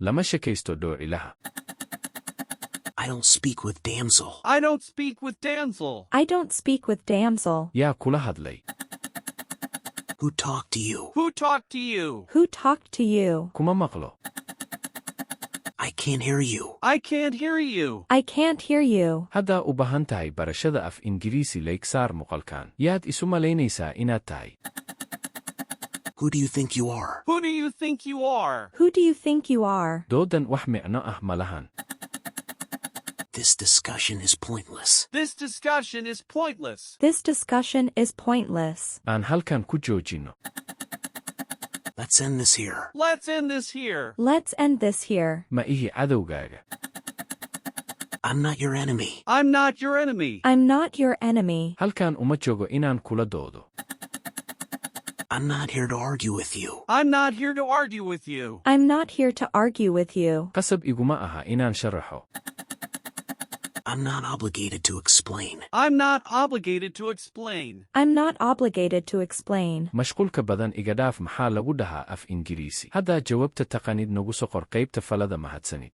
Lama shekaysto dhoocilaha. I don't speak with damsel. I don't speak with damsel. I don't speak with damsel. Yaa kula hadlay? Who talked to you? Who talked to you? Who talked to you? Kuma maqlo. I can't hear you. I can't hear you. I can't hear you. Haddaa u baahan tahay barashada af Ingiriisi, like saar muuqaalkan. Yaad isu malaynaysaa inaad tahay? Who do you think you are? Who do you think you are? Who do you think you are? Doodan wax micno ah ma lahan. This discussion is pointless. This discussion is pointless. This discussion is pointless. Aan halkan ku joojinno. Let's end this here. Let's end this here. Let's end this here. Ma ihi cadowgaaga. I'm not your enemy. I'm not your enemy. I'm not your enemy. Halkan uma joogo inaan kula doodo. I'm not here to argue with you. I'm not here to argue with you. I'm not here to argue with you. Qasab iguma aha inaan sharaxo. I'm not obligated to explain. I'm not obligated to explain. I'm not obligated to explain. Mashquulka badan iga dhaaf maxaa lagu dhahaa af Ingiriisi? Haddaa jawaabta taqanid, nagu soo qor qaybta faallada. Mahadsanid.